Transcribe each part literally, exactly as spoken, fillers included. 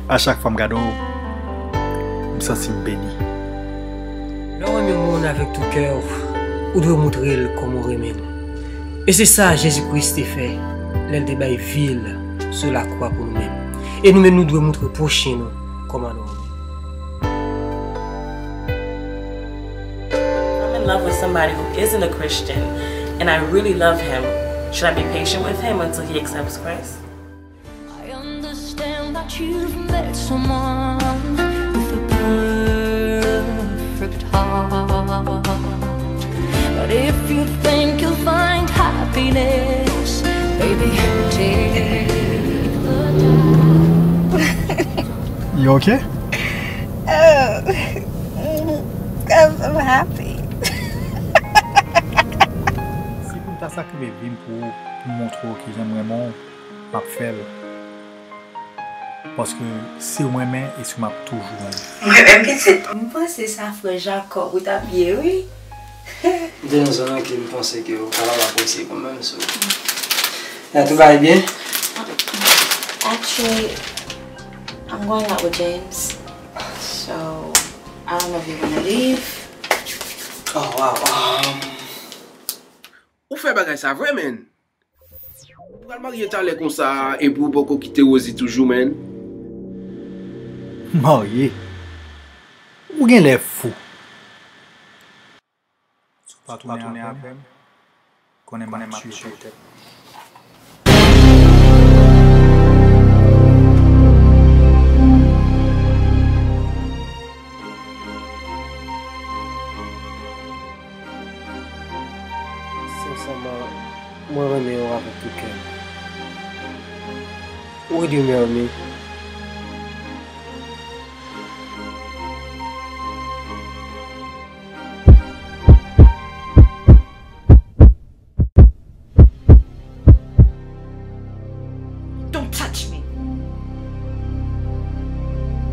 A chak fwa m gade w, m santi m beni. Lè w renmen yon moun avèk tout kè w, ou dwe montre l kòman w renmen l. E se sa Jezi Kris te fè lè l te bay vi l sou lakwa pou nou menm. E nou menm, nou dwe montre pwochen nou kòman nou renmen. I'm in love with somebody who isn't a Christian, and I really love him. Should I be patient with him until he accepts Christ? I understand that you've met someone with a perfect heart. But if you think you'll find happiness, baby, take the chance. You okay? Oh, I'm so happy. Si pou m ta sakrifiye vi m pou ou, pou m montre w kijan m renmen w, m ap fè l. Paske si w renmen, e si m ap toujou renmen. Mwen menm pitit. M panse sa frè Jakòb ou t ap ye, wi. M te nan zòn nan ke m panse ke ou kapab apresye kanmenm, so. Epi tout bagay byen? Actually, I'm going out with James. So, I don't know if you're gonna leave. Oh, wow. Um, Ou fè bagay sa vre, man? Ou pral marye talè konsa, epi ou poko kite Rosie toujou, man? Marye? Ou genlè fou. Si w pa tounen avè m, konnen m ap tiye tèt ou. Sensèman, mwen renmen w avèk tout kè m. Would you marry me? Don't touch me.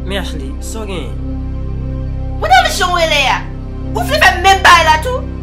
Men Ashley, sa w genyen? Mwen ta vle jan w rele a. Ou vle fè menm bagay la tou?